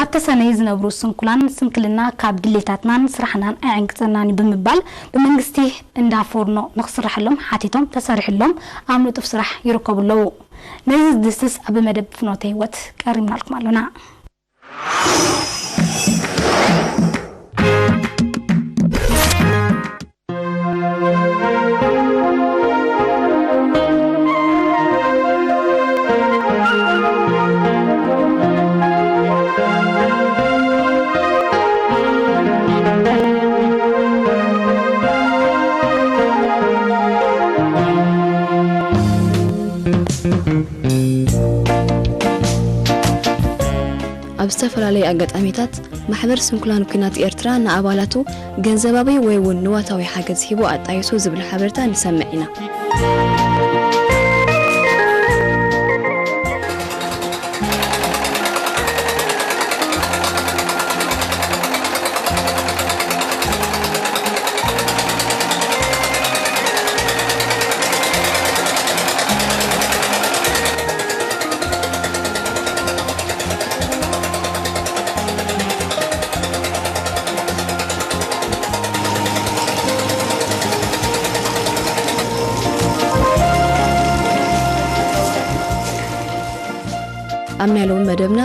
ኣብ ተሰነይ ዝነብሩ ስንኩላን፣ ስንክልና ካብ ድሌታትናን ስራሕናን ኣየዕንቅጸናን እዩ ብምባል፣ ብመንግስቲ እንዳ ፎርኖ ንክስረሐሎም ሓቲቶም ተሰሪሕሎም ኣብ ንጡፍ ስራሕ ይርከቡ ኣለዉ። ነዚ ዝድስስ ኣብ መደብ ፍኖተ ህይወት ቀሪብናልኩም ኣሎና። ኣብ ዝተፈላለዩ ኣጋጣሚታት፣ ማሕበር ስንኩላን ኲናት ኤርትራ ንኣባላቱ ገንዘባዊ ወይ እውን ንዋታዊ ሓገዝ ሂቡ ኣጣይሱ ዝብል ሓበሬታ ንሰምዕ ኢና። ኣብ ናይ ሎሚ መደብና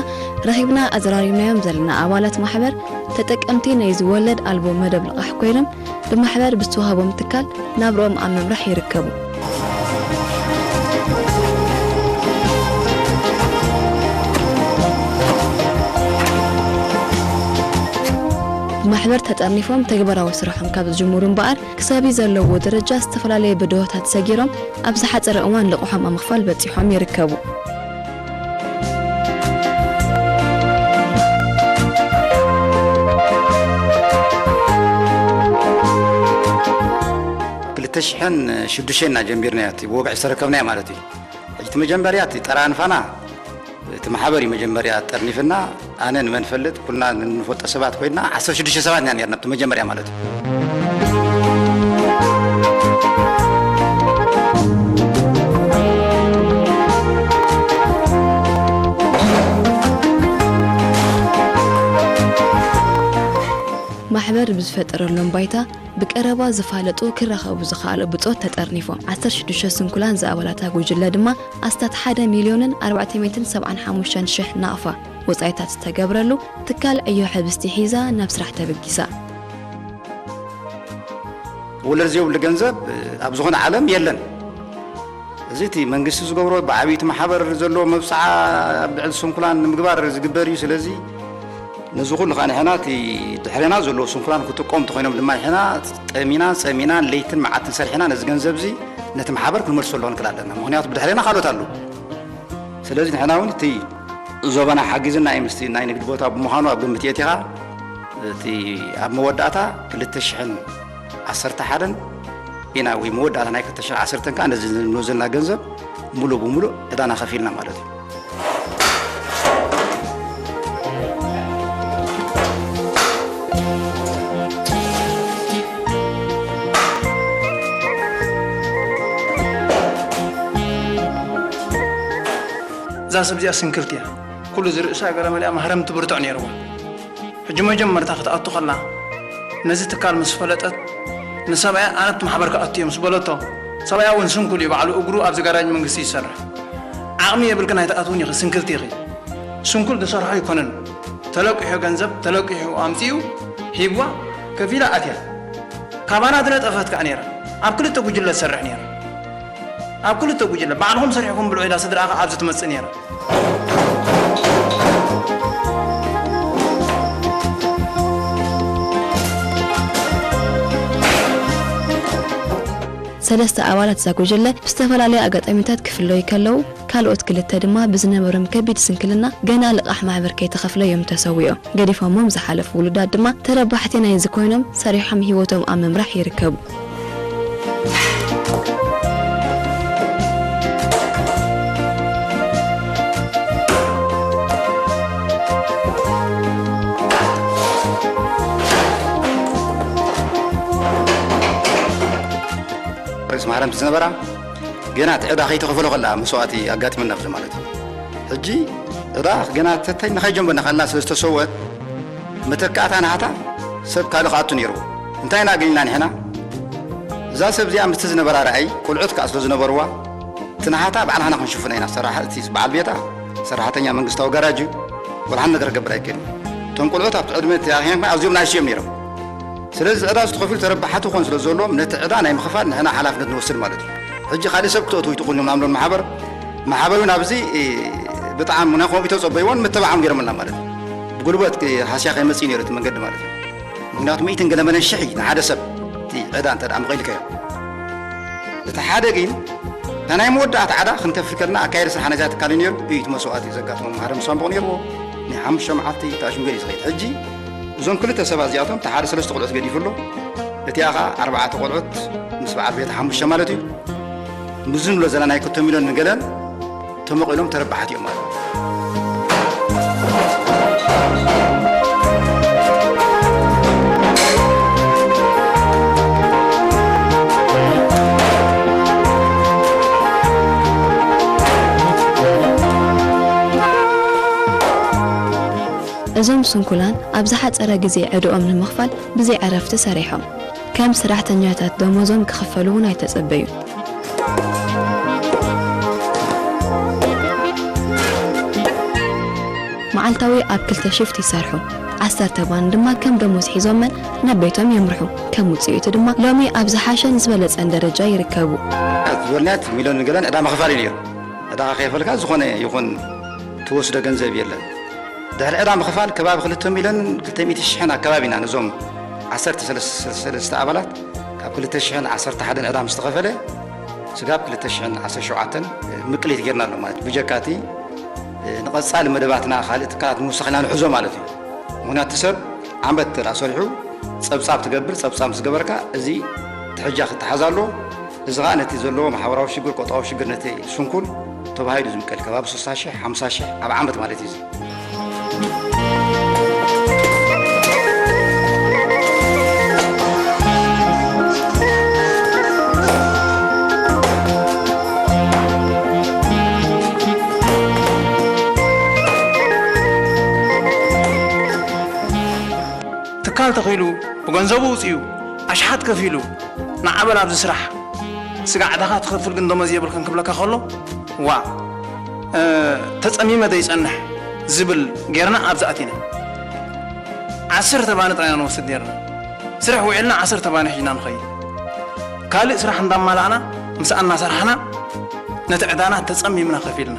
ረኺብና ኣዘራሪብናዮም ዘለና ኣባላት ማሕበር ተጠቀምቲ ናይዚ ወለድ ኣልቦ መደብ ልቓሕ ኮይኖም ብማሕበር ብዝተዋህቦም ትካል ናብርኦም ኣብ ምምራሕ ይርከቡ። ብማሕበር ተጠርኒፎም ተግባራዊ ስራሖም ካብ ዝጅምሩ እምበኣር ክሳብ ዘለዎ ደረጃ ዝተፈላለየ ብድሆታት ሰጊሮም ኣብ ዝሓጸረ እዋን ልቕሖም ኣብ ምኽፋል በጺሖም ይርከቡ። ክልተ ሽሕን ሽዱሽተን ኢና ጀሚርናዮ፣ እቲ ብወግዒ ዝተረከብናዮ ማለት እዩ። ሕጂ እቲ መጀመርያ እቲ ጠራንፋና እቲ ማሕበር እዩ መጀመርያ ጠርኒፍና፣ ኣነ ንመን ፈልጥ፣ ኩልና ንፈልጦ ሰባት ኮይንና፣ ዓሰርተ ሽዱሽተ ሰባት ኢና ነርና፣ እቲ መጀመርያ ማለት እዩ። ማሕበር ብዝፈጠረሎም ባይታ ብቀረባ ዝፋለጡ ክራኸቡ ዝኸኣሉ ብጾት ተጠርኒፎም። ዓሰርተ ሽዱሽተ ስንኩላን ዝኣባላታ ጉጅለ ድማ ኣስታት ሓደ ሚልዮንን ኣርባዕተ ሚእትን ሰብዓን ሓሙሽተን ሽሕ ናቕፋ ወጻኢታት ዝተገብረሉ ትካል ዕዮ ሕብስቲ ሒዛ ናብ ስራሕ ተበጊሳ። ወለድ ዘይብሉ ገንዘብ ኣብ ዝኾነ ዓለም የለን። እዚ እቲ መንግስቲ ዝገብሮ ብዓብይቲ ማሕበር ዘለዎ መብጽዓ ኣብ ልዕሊ ስንኩላን ንምግባር ዝግበር እዩ። ስለዚ ነዚ ኩሉ ከዓ ንሕና እቲ ድሕሬና ዘለዉ ስንኩላን ክጥቀሙ እንተኾይኖም ድማ ንሕና ጠሚናን ጸሚናን ለይትን መዓልትን ሰሪሕና ነዚ ገንዘብ እዚ ነቲ ማሕበር ክንመልሶ ኣለዎ ንክእል ኣለና። ምኽንያቱ ብድሕሬና ካልኦት ኣለዉ። ስለዚ ንሕና እውን እቲ ዞባና ሓጊዝና እዩ ምስቲ ናይ ንግዲ ቦታ ብምዃኑ ኣብ ግምት የእቲኻ እቲ ኣብ መወዳእታ ክልተ ሽሕን ዓሰርተ ሓደን ኢና ወይ መወዳእታ ናይ ክልተ ሽሕን ዓሰርተን ከዓ ነዚ ንወዘልና ገንዘብ ሙሉእ ብሙሉእ ዕዳና ከፊልና ማለት እዩ። እዛ ሰብ እዚኣ ስንክልቲ እያ። ኩሉ ዝርእሳ ገለ መሊኣ ማህረምቲ ብርቱዕ ነይርዋ። ሕጂ መጀመርታ ክትኣቱ ከላ፣ ነዚ ትካል ምስ ፈለጠት፣ ንሰብኣያ ኣነ ኣብቲ ማሕበር ክኣቱ እየ ምስ በለቶ፣ ሰብኣያ እውን ስንኩል እዩ፣ ባዕሉ እግሩ ኣብዚ ጋራጅ መንግስቲ ይሰርሕ። ዓቕሚ የብልክን ኣይትኣትውን ኢኺ፣ ስንክልቲ ኢኺ። ስንኩል ዝሰርሖ ኣይኮነን፣ ተለቂሑ ገንዘብ፣ ተለቂሑ ኣምጺኡ ሂብዋ፣ ከፊላ ኣትያ። ካባና ዝነጠፈት ከኣ ነይራ፣ ኣብ ክልተ ጉጅለ ትሰርሕ ነይራ። ኣብ ክልተ ጉጅለ፣ ባዕልኹም ሰሪሕኩም ብልዑ ኢላ ስድራኣ ከኣ ኣብዚ ትመጽእ ነይራ። ሰለስተ ኣባላት እዛ ጉጅለ ብዝተፈላለየ ኣጋጣሚታት ክፍለዩ ከለዉ፣ ካልኦት ክልተ ድማ ብዝነበሮም ከቢድ ስንክልና ገና ልቓሕ ማሕበር ከይተኸፍለዮም ተሰዊኦም። ገዲፎሞም ዝሓለፉ ውሉዳት ድማ ተረባሕቲ ናይዚ ኮይኖም ሰሪሖም ህይወቶም ኣብ ምምራሕ ይርከቡ። ርእስ ማሕረምቲ ዝነበራ ገና እቲ ዕዳ ከይተኸፈሎ ከላ መስዋእቲ ኣጋጢመና ብዚ ማለት እዩ። ሕጂ እዳ ገና ተተይ ንኸይጀምር ንኸልና ስለ ዝተሰወት፣ መተካእታ ናህታ ሰብ ካልእ ክኣቱ ነይርዎ። እንታይ ኢና ኣገኝና ንሕና? እዛ ሰብ እዚኣ ምስቲ ዝነበራ ርኣይ፣ ቆልዑት ከኣ ስለ ዝነበርዋ፣ እቲ ናህታ ባዕልና ክንሽፍኖ ኢና። ሰራሕ-፣ እቲ በዓል ቤታ ሰራሕተኛ መንግስታዊ ጋራጅ እዩ። ወላ ሓንቲ ነገር ክገብር ኣይክእልን። እቶም ቆልዑት ኣብቲ ዕድመ እቲ ኣኽያም ኣዝዮም ናእሽቱ እዮም ነይሮም። ስለዚ እዚ ዕዳ ዝተኸፍሉ ተረባሓቲ ክኾን ስለ ዘለዎም፣ ነቲ ዕዳ ናይ ምኽፋል ንሕና ሓላፍነት ንወስድ ማለት እዩ። ሕጂ ካልእ ሰብ ክተእትዉ ይትኽእሉ እዮም፣ ንኣምሎን ማሕበር። ማሕበር እውን ኣብዚ፣ እ፣ ብጣዕሚ ናይ ከምኡ ተጸበይዎን ምትብባዖም ገይሮምልና ማለት እዩ። ብጉልበት ክ-፣ ሃስያ ከይመጽእ እዩ ነይሩ እቲ መንገዲ ማለት እዩ። ምኽንያቱ ሚእትን ገለ መለን ሽሕ እዩ ንሓደ ሰብ እቲ ዕዳ እንተ ደኣ መቐኢልካዮ። እቲ ሓደ ግን፣ እታ ናይ መወዳእታ ዕዳ ክንከፍል ከለና ኣካየዲ ስራሕ ናይዛ ትካል እዩ ነይሩ። እዩ እቲ መስዋእቲ ዘጋጥሞ መሃረም ሳንቡቕ ነይርዎ። ናይ ሓሙሽተ መዓልቲ ተኣሽሙ ገለ እዩ ዝኸይድ። ሕጂ እዞም ክልተ ሰባት እዚኣቶም፣ እቲ ሓደ ሰለስተ ቆልዑት ገዲፉ ኣሎ። እቲኣ ኸዓ ኣርባዕተ ቆልዑት ምስ በዓል ቤታ ሓሙሽተ ማለት እዩ። ምስዚ ንብሎ ዘለና ናይ ክልተ ሚልዮን ንገለን ተመቒሎም ተረባሓት እዮም ማለት እዩ። እዞም ስንኩላን ኣብ ዝሓጸረ ግዜ ዕድኦም ንምኽፋል ብዘይ ዕረፍቲ ሰሪሖም። ከም ሰራሕተኛታት ደሞዞም ክኽፈሉ እውን ኣይተጸበዩን። መዓልታዊ ኣብ ክልተ ሽፍት ይሰርሑ። ዓሰርተ ባን ድማ ከም ደሞዝ ሒዞመን ናብ ቤቶም የምርሑ። ከም ውጽኢቱ ድማ ሎሚ ኣብ ዝሓሸን ዝበለጸን ደረጃ ይርከቡ። ዝበልናት ሚልዮን ገለን ዕዳ ምኽፋል እዩ ነይሩ። ዕዳ ከይፈልካ ዝኾነ ይኹን ትወስዶ ገንዘብ የለን። ድሕሪ ዕዳ ምኽፋል ከባቢ ክልተ ሚልዮን ክልተ ሚእቲ ሽሕን ኣከባቢ ኢና ነዞም ዓሰርተ ሰለስተ ኣባላት ካብ ክልተ ሽሕን ዓሰርተ ሓደን ዕዳ ምስ ተኸፈለ ስጋብ ክልተ ሽሕን ዓሰርተ ሸውዓተን ምቅሊት ጌርና ኣሎ ማለት እዩ። ብጀካ እቲ ንቐጻሊ መደባትና ካልእ ትካላት ምውሳኽ ኢና ንሕዞ ማለት እዩ። ምኽንያቱ እቲ ሰብ ዓመት እንተ ደኣ ሰሪሑ ጸብጻብ ትገብር፣ ጸብጻብ ምስ ገበርካ እዚ ትሕጃ ክተሓዝ ኣለዎ። እዚ ኸኣ ነቲ ዘለዎ ማሕበራዊ ሽግር፣ ቆጠባዊ ሽግር ነቲ ስንኩል ተባሂሉ ዝምቀል ከባቢ ስሳ ሽሕ፣ ሓምሳ ሽሕ ኣብ ዓመት ማለት እዩ። ትካል ተኺሉ፣ ብገንዘቡ ውፅዩ፣ ኣሽሓት ከፊሉ፣ ንዓበል ኣብዚ ስራሕ ስጋዕ ዕዳኻ ትኸፍል ግን ደሞዝ የብልካን ክብለካ ከሎ፣ ዋ፣ እ፣ ተጸሚመ ዘይጸንሕ ዝብል ጌርና ኣብዚ ኣቲና። ዓሰርተ ባኒ ጥራይ ኢና ንወስድ ኔርና። ስራሕ ውዒልና ዓሰርተ ባኒ ሒዝና ንኸይድ። ካልእ ስራሕ እንዳማላእና፣ ምስኣ እናሰራሕና፣ ነቲ ዕዳና ተጸሚምና ከፊልና።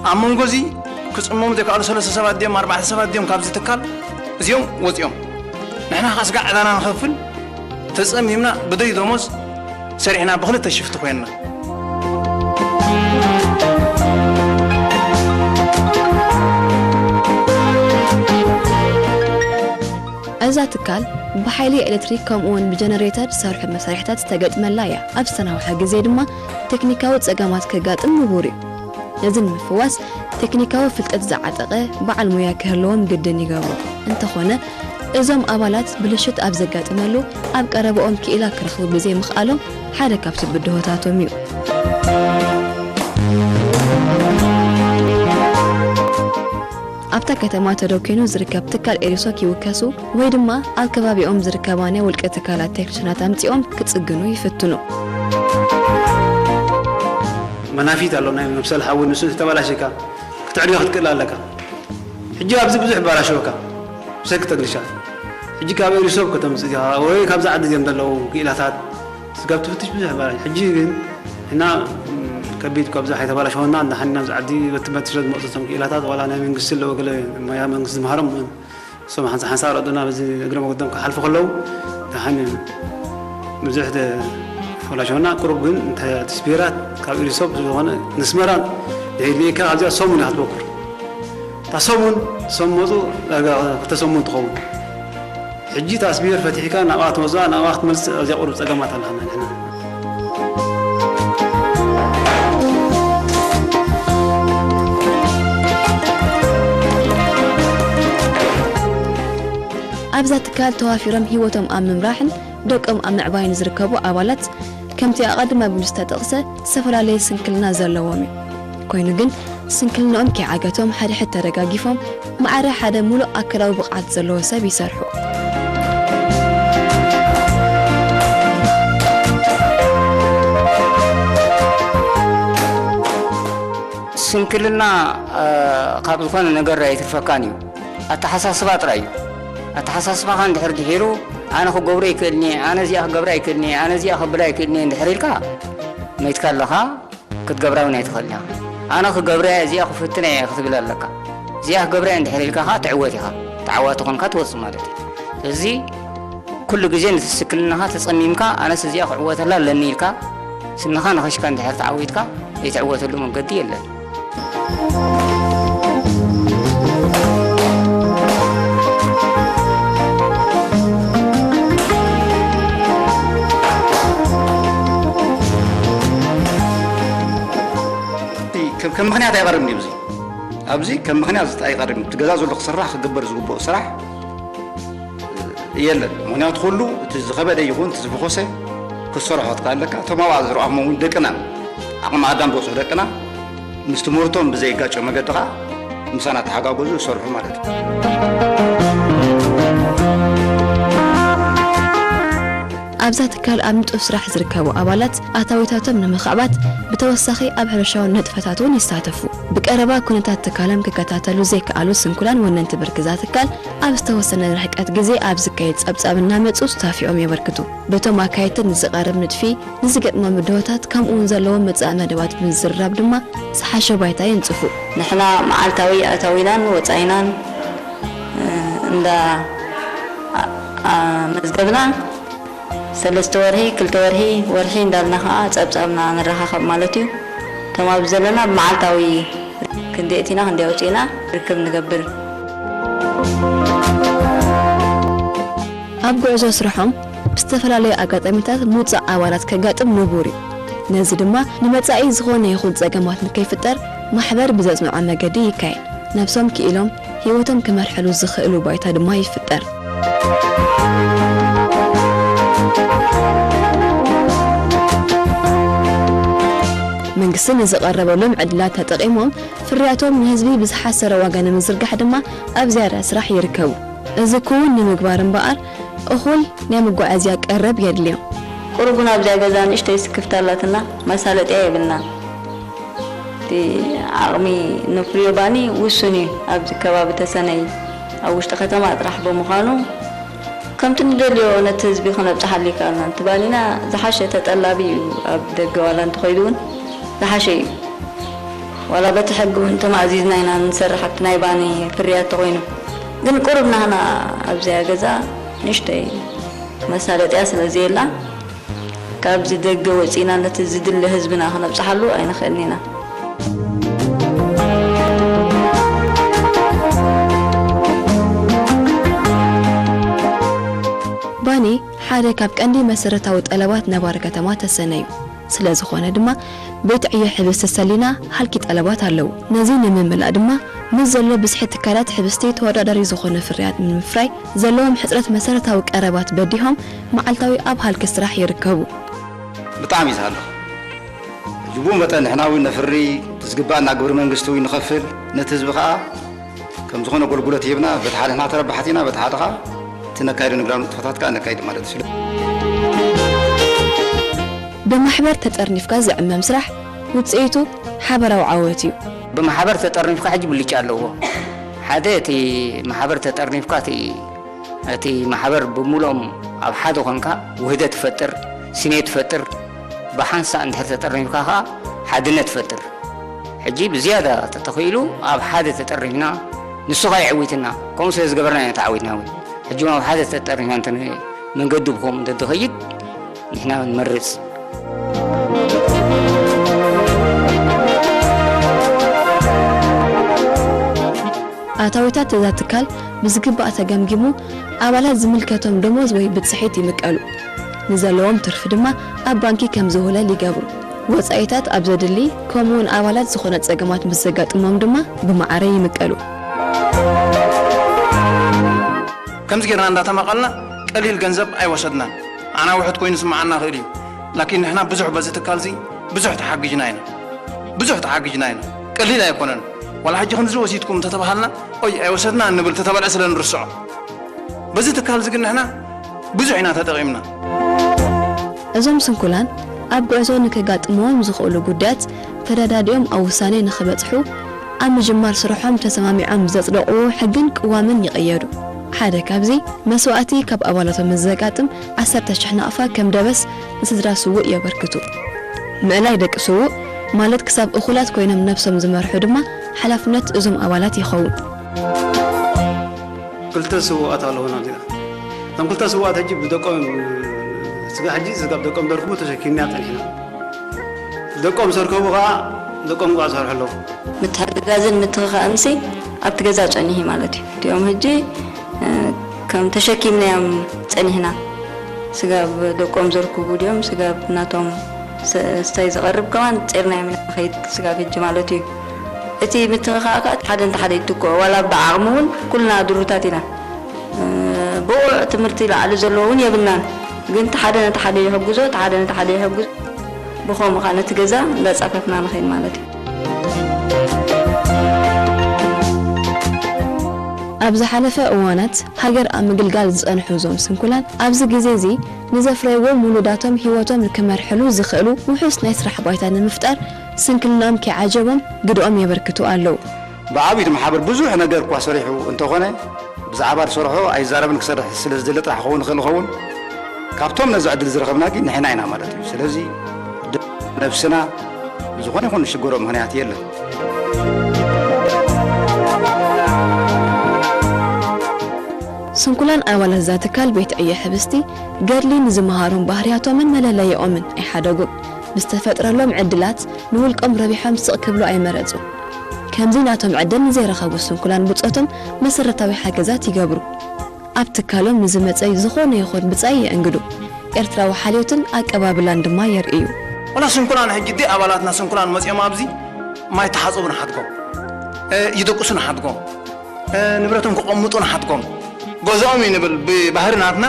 ኣብ መንጎ እዚ ክጽመሙ ዘይከኣሉ ሰለስተ ሰባት ድዮም፣ ኣርባዕተ ሰባት ድዮም ካብዚ ትካል እዚኦም ወጺኦም። ንሕና ከኣ ስጋዕ ዕዳና ንኸፍል ተጸሚምና ብደይ ደሞዝ ሰሪሕና ብኽልተ ሽፍቲ ኮይንና። እዛ ትካል ብሓይሊ ኤሌክትሪክ ከምኡውን ብጀነሬተር ዝሰርሑ መሳርሕታት ዝተገጥመላ እያ። ኣብ ዝተናውሐ ግዜ ድማ ቴክኒካዊ ጸገማት ከጋጥም ንቡር እዩ። ነዚ ንምፍዋስ ቴክኒካዊ ፍልጠት ዝዓጠቐ በዓል ሞያ ክህልዎም ግድን ይገብሩ። እንተኾነ፣ እዞም ኣባላት ብልሽት ኣብ ዘጋጥመሉ ኣብ ቀረባኦም ክኢላ ክረኽቡ ብዘይምኽኣሎም ሓደ ካብቲ ብድሆታቶም እዩ። ኣብታ ከተማ ተደኲኑ ዝርከብ ትካል ኤሪሶክ ይውከሱ ወይ ድማ ኣብ ከባቢኦም ዝርከባ ናይ ውልቂ ትካላት ቴክኒሻናት ኣምጺኦም ክጽግኑ ይፍትኑ። መናፊት ኣሎ፣ ናይ መብሰል ሓዊ፣ ንሱ ተበላሽካ ክትዕድዮ ክትክእል ኣለካ። ሕጂ ኣብዚ ብዙሕ ይበላሸወካ፣ ብሰንኪ ተግልሻ። ሕጂ ካብ ኤሪሶክ ከተምጽእ ኢኻ ወይ ካብዛ ዓዲ እዚኦም ዘለዉ ክኢላታት ስጋብ ትፍትሽ ብዙሕ ይበላሽ። ሕጂ ግን እና ከቢድ ካብዛ ኣይተበላሸወና፣ እንዳ ሓኒና ኣብዚ ዓዲ በቲ በቲ ስለ ዝመጹ እቶም ክኢላታት ዋላ ናይ መንግስቲ ኣለዎ ገለ ሞያ መንግስቲ ዝመሃሮም እሶም ሓንሳ ሓንሳ ረዱና በዚ እግረ መገዶም ክሓልፉ ከለዉ ደሓን ብዙሕ ተፈላሸወና። ቅሩብ ግን እንታይ እቲ ስፔራት ካብ ኤሪሶክ ዝኾነ ንስመራ ድሕሪ ልኢካ ኣብዚኣ ሰሙን እያ ክትበኩር። እታ ሰሙን፣ ሰም መጹ፣ ዳርጋ ክልተ ሰሙን ትኸውን። ሕጂ እታ ስፒከር ፈቲሕካ ናብኣ ትመጽኣ፣ ናብኣ ክትመልስ ኣዝያ ቁሩብ ጸገማት ኣለና ንሕና። ኣብዛ ትካል ተዋፊሮም ህይወቶም ኣብ ምምራሕን ደቆም ኣብ ምዕባይን ዝርከቡ ኣባላት፣ ከምቲ ኣቐድም ኣቢሉ ዝተጠቕሰ፣ ዝተፈላለየ ስንክልና ዘለዎም እዩ። ኮይኑ ግን፣ ስንክልናኦም ከይዓገቶም፣ ሓደ ሕድ ተደጋጊፎም፣ ማዕረ ሓደ ሙሉእ ኣካላዊ ብቕዓት ዘለዎ ሰብ ይሰርሑ። ስንክልና፣ እ፣ ካብ ዝኾነ ነገር ኣይትርፈካን እዩ። ኣተሓሳስባ ጥራይ እዩ። ኣተሓሳስባኻ እንድሕር ድሒሩ፣ ኣነ ክገብሮ ኣይክእልን እየ፣ ኣነ እዚኣ ክገብራ ኣይክእልን እየ፣ ኣነ እዚኣ ክብላ ኣይክእልን እየ እንድሕር ኢልካ፣ መይትካ ኣለኻ፣ ክትገብራ እውን ኣይትኽእልን ኢኻ። ኣነ ክገብራ እየ፣ እዚኣ ክፍትና እየ ክትብል ኣለካ። እዚኣ ክገብራ እየ እንድሕር ኢልካ ኸዓ ትዕወት ኢኻ። ተዓዋቲ ኾንካ ትወጽእ ማለት እዩ። ስለዚ ኩሉ ግዜ ነቲ ስንክልናኻ ተጸሚምካ፣ ኣነስ እዚኣ ክዕወተላ ኣለኒ ኢልካ፣ ስንኻ ነኸሽካ እንድሕር ተዓዊትካ፣ ዘይትዕወተሉ መንገዲ የለን። ከም፣ ከም ምኽንያት ኣይቐርብን እዩ። ኣብዚ፣ ኣብዚ ከም ምኽንያት ዝት-፣ ኣይቐርብን እዩ። እቲ ገዛ ዘሎ ክስራሕ፣ ክግበር ዝግብኦ ስራሕ የለን። ምኽንያቱ ኩሉ እቲ ዝኸበደ ይኹን እቲ ዝፈኾሰ ክትሰርሖ ትኽእል ኣለካ። እቶም ኣብኣ ዝረኣኹም እውን ደቅና፣ ዓቕሚ ኣዳም ዝበፅሑ ደቅና፣ ምስ ትምህርቶም ብዘይጋጨ መገዲ ኸዓ ምሳና ተሓጋገዙ ይሰርሑ ማለት እዩ። ኣብዛ ትካል ኣብ ንጡፍ ስራሕ ዝርከቡ ኣባላት ኣታዊታቶም ንምኽዕባት ብተወሳኺ ኣብ ሕርሻዊ ንጥፈታት እውን ይሳተፉ። ብቀረባ ኩነታት ትካሎም ክከታተሉ ዘይከኣሉ ስንኩላን ወነንቲ ብርኪ እዛ ትካል ኣብ ዝተወሰነ ርሕቀት ግዜ ኣብ ዝካየድ ጸብጻብ እናመጹ ሱታፌኦም የበርክቱ። በቶም ኣካየድቲ ንዝቐርብ ንድፊ፣ ንዝገጥሞም ብድሆታት ከምኡ እውን ዘለዎም መጻኢ መደባት ብምዝርራብ ድማ ዝሓሸ ባይታ የንጽፉ። ንሕና መዓልታዊ ኣታዊናን ወጻኢናን፣ እ፣ እንዳ፣ ኣ-፣ ኣ-፣ መዝገብና ሰለስተ ወርሒ፣ ክልተ ወርሒ፣ ወርሒ እንዳልና ኸዓ ጸብጻብና ንረኻኸብ ማለት እዩ። እቶም ኣብዚ ዘለና ብመዓልታዊ ክንደይ ኣእቲና፣ ክንደይ ኣውጺእና ርክብ ንገብር። ኣብ ጉዕዞ ስርሖም ብዝተፈላለዩ ኣጋጣሚታት ምውጻእ ኣባላት ከጋጥም ንቡር እዩ። ነዚ ድማ ንመጻኢ ዝኾነ ይኹን ጸገማት ንከይፍጠር ማሕበር ብዘጽንዖ መገዲ ይካየድ። ነብሶም ክኢሎም ህይወቶም ክመርሐሉ ዝኽእሉ ባይታ ድማ ይፍጠር። መንግስቲ ንዝቐረበሎም ዕድላት ተጠቒሞም ፍርያቶም ንህዝቢ ብዝሓሰረ ዋጋ ንምዝርጋሕ ድማ ኣብ ዝያዳ ስራሕ ይርከቡ። እዚ ክውን ንምግባር እምበኣር እኹል ናይ መጓዓዝያ ቀረብ የድልዮም። ቁሩብ እውን ኣብዚኣ ገዛ ንእሽተይ ስክፍታ ኣላትና፣ መሳለጥያ የብልናን። እቲ ዓቕሚ ነፍርዮ ባኒ ውሱን እዩ። ኣብዚ ከባቢ ተሰነይ ኣብ ውሽጢ ከተማ ጥራሕ ብምዃኑ፣ ከምቲ ንደልዮ ነቲ ህዝቢ ክነብጽሓሉ ይከኣልና። እቲ ባኒና ዝሓሸ ተጠላቢ እዩ። ኣብ ደገ ዋላ እንተኸይዱ እውን ዝሓሸ እዩ። ዋላ በቲ ሕጊ እውን ተማእዚዝና ኢና ንሰርሕ ኣብቲ ናይ ባኒ ፍርያት ተኾይኑ። ግን ቁሩብ ናህና ኣብዚኣ ገዛ ንእሽተይ መሳለጥያ ስለ ዘየላ፣ ካብዚ ደገ ወጺእና ነቲ ዝድለ ህዝብና ክነብጽሓሉ ኣይንኽእልን ኢና። ባኒ ሓደ ካብ ቀንዲ መሰረታዊ ጠለባት ነባሪ ከተማ ተሰነዩ። ስለ ዝኾነ ድማ ቤት ዕዮ ሕብስቲ ሰሊና ሃልኪ ጠለባት ኣለዉ። ነዚ ንምምላእ ድማ ምስ ዘሎ ብዝሒ ትካላት ሕብስቲ ተወዳዳሪ ዝኾነ ፍርያት ንምፍራይ ዘለዎም ሕጽረት መሰረታዊ ቀረባት በዲሆም መዓልታዊ ኣብ ሃልኪ ስራሕ ይርከቡ። ብጣዕሚ እዩ ዝሃልኽ። ብኡ መጠን ንሕና እውን ነፍሪ፣ ዝግባኣና ግብሪ መንግስቲ እውን ንኸፍል፣ ነቲ ህዝቢ ኸዓ ከም ዝኾነ ኣገልግሎት ሂብና፣ በቲ ሓደ ንሕና ተረባሕቲ ኢና፣ በቲ ሓደ ኸዓ እቲ ነካይዶ ንግዳዊ ንጥፈታት ከኣ ነካይድ ማለት እዩ። ብማሕበር ተጠርኒፍካ ዝዕመም ስራሕ ውጽኢቱ ሓበራዊ ዓወት እዩ። ብማሕበር ተጠርኒፍካ ሕጂ ብልጫ ኣለዎ። ሓደ እቲ ማሕበር ተጠርኒፍካ እቲ፣ እቲ ማሕበር ብምሉኦም ኣብ ሓደ ኾንካ ውህደት ትፈጥር፣ ስሜት ትፈጥር፣ ብሓንሳእ እንድሕር ተጠርኒፍካ ኸዓ ሓድነት ትፈጥር። ሕጂ ብዝያዳ ተተኺእሉ ኣብ ሓደ ተጠርኒፍና ንሱ ኸዓ የዕዊትና። ከምኡ ስለ ዝገበርና ኢና ተዓዊትና እውን። ሕጂ እውን ኣብ ሓደ ተጠርኒፍና እንተ መንገዱ ብኸምኡ እንተዝኸይድ ንሕና ንመርጽ። ኣታዊታት እዛ ትካል ብዝግባእ ተገምጊሙ ኣባላት ዝምልከቶም ደሞዝ ወይ ብጽሒት ይምቀሉ። ንዘለዎም ትርፊ ድማ ኣብ ባንኪ ከም ዝውህለል ይገብሩ። ወጻኢታት ኣብ ዘድሊ ከምኡውን ኣባላት ዝኾነ ጸገማት ምስ ዘጋጥሞም ድማ ብማዕረ ይምቀሉ። ከምዚ ጌርና እንዳተማቐልና ቀሊል ገንዘብ ኣይወሰድናን። ንዓና ውሑድ ኮይኑ ዝስምዓና ይኽእል እዩ። ላኪን ንሕና ብዙሕ በዚ ትካል እዚ ብዙሕ ተሓጊጅና ኢና። ብዙሕ ተሓጊጅና ኢና። ቀሊል ኣይኮነን። ዋላ ሕጂ ክንድዚ ወሲድኩም እንተተባሃልና፣ ኦይ ኣይወሰድና እንብል፣ ተተበልዐ ስለ ንርስዖ። በዚ ትካል እዚ ግን ንሕና ብዙሕ ኢና ተጠቒምና። እዞም ስንኩላን ኣብ ጉዕዞ ንከጋጥምዎም ዝኽእሉ ጉዳያት ተረዳዲኦም ኣብ ውሳኔ ንኽበጽሑ ኣብ ምጅማር ስርሖም ተሰማሚዖም ብዘጽደቕዎ ሕግን ቅዋምን ይቕየዱ። ሓደ ካብዚ መስዋእቲ ካብ ኣባላቶም ምስ ዘጋጥም ዓሰርተ ሽሕ ናቕፋ ከም ደበስ ንስድራ ስዉእ የበርክቱ። ምእላይ ደቂ ስዉእ ማለት ክሳብ እኹላት ኮይኖም ነብሶም ዝመርሑ ድማ ሓላፍነት እዞም ኣባላት ይኸውን። ክልተ ስውኣት ኣለዉና እዚኣ። እቶም ክልተ ስውኣት ሕጂ ብደቆም ስጋ ሕጂ ስጋብ ደቆም ዘርክቡ ተሸኪምና ጸኒሕና። ደቆም ዘርከቡ ከዓ ደቆም ከዓ ዝሰርሑ ኣለዉ። ምትሕግጋዝን ምትኽኻእንሲ ኣብቲ ገዛ ጸኒሑ ማለት እዩ። እቲኦም ሕጂ ከም ተሸኪምናዮም ጸኒሕና። ስጋብ ደቆም ዘርክቡ ድዮም ስጋብ ናቶም ስታይ ዝቐርብ ከማን ጼርናዮም ኢና ንኸይድ ስጋብ ሕጂ ማለት እዩ። እቲ ምትኽኻእ ከዓ ሓደ ንቲ ሓደ ይትክኦ ዋላ ብዓቕሚ እውን ኩልና ድሩታት ኢና። ብቑዕ ትምህርቲ ላዕሊ ዘለዎ እውን የብልናን ግን እቲ ሓደ ነቲ ሓደ ይሕግዞ እቲ ሓደ ነቲ ሓደ ይሕግዞ ብኸምኡ ከዓ ነቲ ገዛ እንዳፃፈፍና ንኸይድ ማለት እዩ። ኣብ ዝሓለፈ እዋናት ሃገር ኣብ ምግልጋል ዝጸንሑ እዞም ስንኩላን ኣብዚ ግዜ እዚ ንዘፍረይዎም ውሉዳቶም ህይወቶም ክመርሕሉ ዝኽእሉ ውሑስ ናይ ስራሕ ባይታ ንምፍጣር ስንክልናኦም ከይዓጀቦም ግድኦም የበርክቱ ኣለዉ። ብዓብዩ እቲ ማሕበር ብዙሕ ነገር እኳ ሰሪሑ እንተኾነ ብዛዕባ ዝሰርሖ ኣይዛረብን ክሰርሕ ስለ ዝደለ ጥራሕ ክኸውን ይኽእል ይኸውን ካብቶም ነዚ ዕድል ዝረኸብና ግን ንሕና ኢና ማለት እዩ ስለዚ ነብስና ዝኾነ ይኹን ሽግሮ ምኽንያት የለን። ስንኩላን ኣባላት እዛ ትካል ቤት ዕዮ ሕብስቲ ገድሊ ንዝመሃሮም ባህርያቶምን መለለይኦምን ኣይሓደጉን። ብዝተፈጥረሎም ዕድላት ንውልቆም ረቢሖም ስቕ ክብሉ ኣይመረጹን። ከምዚ ናቶም ዕድል ንዘይረኸቡ ስንኩላን ብጾቶም መሰረታዊ ሓገዛት ይገብሩ። ኣብ ትካሎም ንዝመጸ ዝኾነ ይኹን ብጻይ የእንግዱ። ኤርትራዊ ሓልዮትን ኣቀባብላን ድማ የርእዩ። ወላ ስንኩላን ሕጂ ዲ ኣባላትና ስንኩላን መጺኦም ኣብዚ ማይ ተሓጽቡ ንሓድጎም፣ ይደቅሱ ንሓድጎም፣ ንብረቶም ክቐምጡ ንሓድጎም፣ ገዝኦም እዩ ንብል ብባህሪ ናትና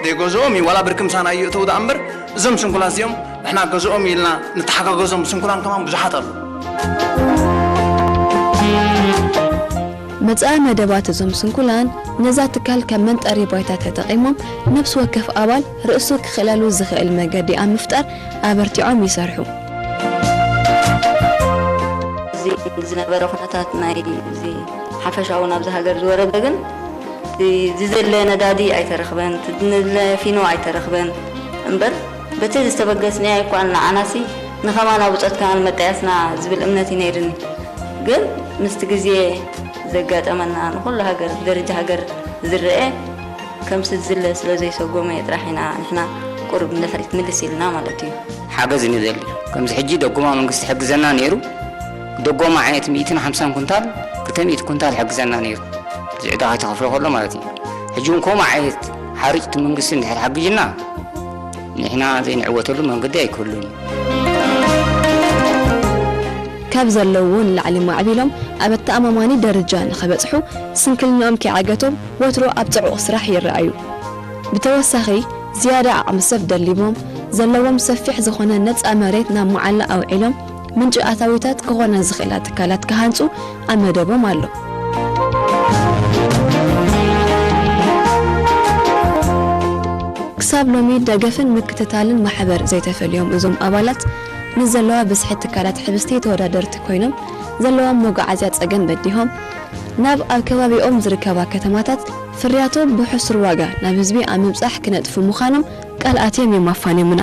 ደይ ገዝኦም እዩ ዋላ ብርኪ ምሳና ይእተው ደኣ እምበር እዞም ስንኩላን እዚኦም ንሕና ገዝኦም ኢልና ንተሓጋገዞም ስንኩላን ከማን ብዙሓት ኣለዉ። መጻኢ መደባት እዞም ስንኩላን ነዛ ትካል ከም መንጠሪ ባይታ ተጠቒሞም ነብሲ ወከፍ ኣባል ርእሱ ክኽእለሉ ዝኽእል መገዲ ኣብ ምፍጣር ኣበርቲዖም ይሰርሑ። እዚ ዝነበረ ኩነታት ናይ እዚ ሓፈሻዊ ናብዚ ሃገር ዝወረደ ግን ዝዘለ ነዳዲ ኣይተረኽበን፣ ዝዘለ ፊኖ ኣይተረኽበን እምበር በቲ ዝተበገስናዮ እኳ ንዓናሲ ንኸማና ብጾት ከማን መጣያስና ዝብል እምነት እዩ ነይርኒ። ግን ምስቲ ግዜ ዘጋጠመና ንኹሉ ሃገር ብደረጃ ሃገር ዝረአ ከምሲ ዝለ ስለ ዘይሰጎመ ጥራሕ ኢና ንሕና ቁሩብ ንድሕሪት ምልስ ኢልና ማለት እዩ። ሓገዝ ንደሊ። ከምዚ ሕጂ ደጎማ መንግስቲ ይሕግዘና ነይሩ። ደጎማ ዓይነት ሚእትን ሓምሳን ኩንታል፣ ክልተ ሚእቲ ኩንታል ይሕግዘና ነይሩ። እዚ ዕዳ ከይተኸፍሎ ከሎ ማለት እዩ። ሕጂ እውን ከምኡ ዓይነት ሓርጭ እቲ መንግስቲ እንድሕር ሓጊዙና ንሕና ዘይንዕወተሉ መንገዲ ኣይክህሉን እዩ። ካብ ዘለውዎ ንላዕሊ ማዕቢሎም ኣብ ኣተኣማማኒ ደረጃ ንኽበጽሑ ስንክልንኦም ከይዓገቶም ወትሩ ኣብ ጽዑቕ ስራሕ ይረኣዩ። ብተወሳኺ ዝያዳ ዓቕሚ ሰብ ደሊቦም ዘለዎም ሰፊሕ ዝኾነ ነጻ መሬት ናብ መዓላ ኣውዒሎም ምንጪ ኣታዊታት ክኾና ዝኽእላ ትካላት ክሃንጹ ኣብ መደቦም ኣሎ። ክሳብ ሎሚ ደገፍን ምክትታልን ማሕበር ዘይተፈልዮም እዞም ኣባላት ንዘለዋ ብዝሒ ትካላት ሕብስቲ ተወዳደርቲ ኮይኖም ዘለዎም መጓዓዝያ ጸገም በዲሆም ናብ ኣብ ከባቢኦም ዝርከባ ከተማታት ፍርያቶም ብሕሱር ዋጋ ናብ ህዝቢ ኣብ ምብጻሕ ክነጥፉ ምዃኖም ቃል ኣትዮም እዮም ኣፋንዮምና።